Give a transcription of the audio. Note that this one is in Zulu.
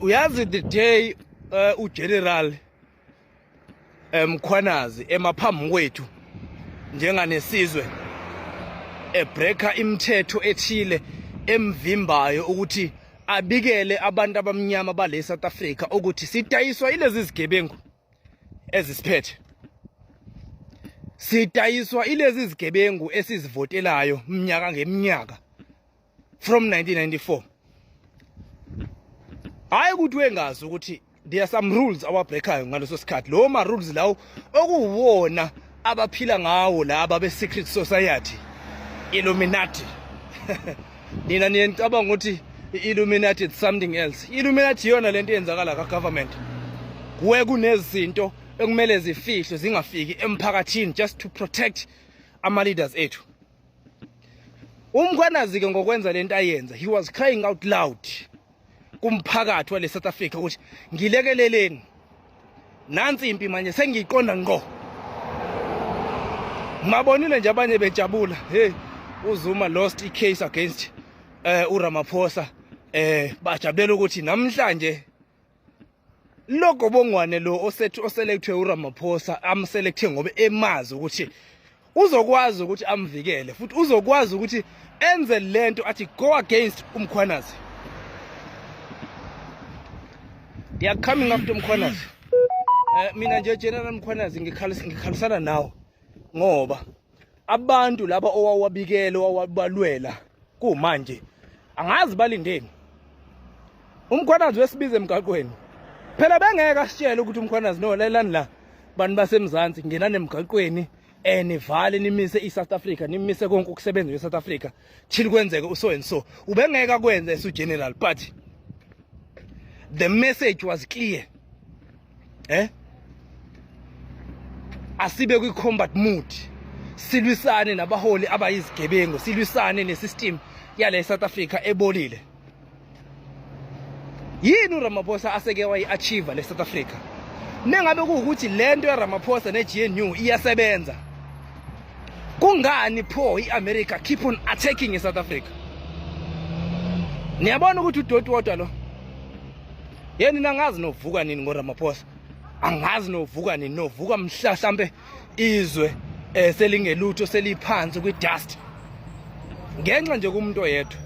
Uyazi the day uGeneral Mkhwanazi emaphambi kwethu njenganesizwe ebreaker imithetho ethile emvimbayo ukuthi abikele abantu abamnyama bale South Africa ukuthi sidayiswa ilezi zigebengu ezisiphethe, sidayiswa ilezi zigebengu esizivotelayo minyaka ngeminyaka from 1994. Hayi ukuthi wengazi ukuthi there are some rules awabreakayo ngaleso sikhathi, lowo ma rules lawo okuwona abaphila ngawo laba be secret society, Illuminati. Nina niye nicabanga ukuthi i-Illuminati it's something else. I-Illuminati iyona lento eyenzakala ka government, kuwe kunezinto ekumele zifihlwe, zingafiki emphakathini, just to protect ama leaders ethu. UMkhwanazi ke ngokwenza lento ayenza, he was crying out loud kumphakathi wale South Africa ukuthi ngilekeleleni, nansi impi manje sengiyiqonda ngqo. Mabonile nje abanye bejabula, hey, uZuma lost i-case against uRamaphosa. Bajabulela ukuthi namhlanje logo bongwane lo osethi oselectwe uRamaphosa, amselecte ngoba emazi ukuthi uzokwazi ukuthi amvikele futhi uzokwazi ukuthi enze lento athi go against uMkhwanazi. They are coming after uMkhwanazi. Mina nje, General Mkhwanazi, ngikhalisana nawe ngoba abantu laba owawabikela, owabalwela, kumanje angazi balindeni. UMkhwanazi wesibiza emgaqweni phela, bengeke asitshele ukuthi uMkhwanazi, no, lalelani la bantu basemzansi, ngenani emgaqweni, nivale, nimise iSouth Africa, nimise konke ukusebenza kweSouth Africa till kwenzeke uso and so. Ubengeke akwenze esu general, but the message was clear. Asibe kwi combat mode, silwisane nabaholi abayizigebengu, silwisane nesystem yale South Africa ebolile. Yini uRamaphosa aseke wayi-achieve le South Africa? Nengabe kuwukuthi lento yaRamaphosa ne-GNU iyasebenza, kungani pho i-America keep on attacking i-South Africa? Niyabona ukuthi udoti wodwa lo. Yeni nangazi novuka nini ngoRamaphosa, angazi novuka nini, novuka mhla hlampe izwe selingelutho, seliphansi kwi-dust ngenxa nje kumuntu oyedwa.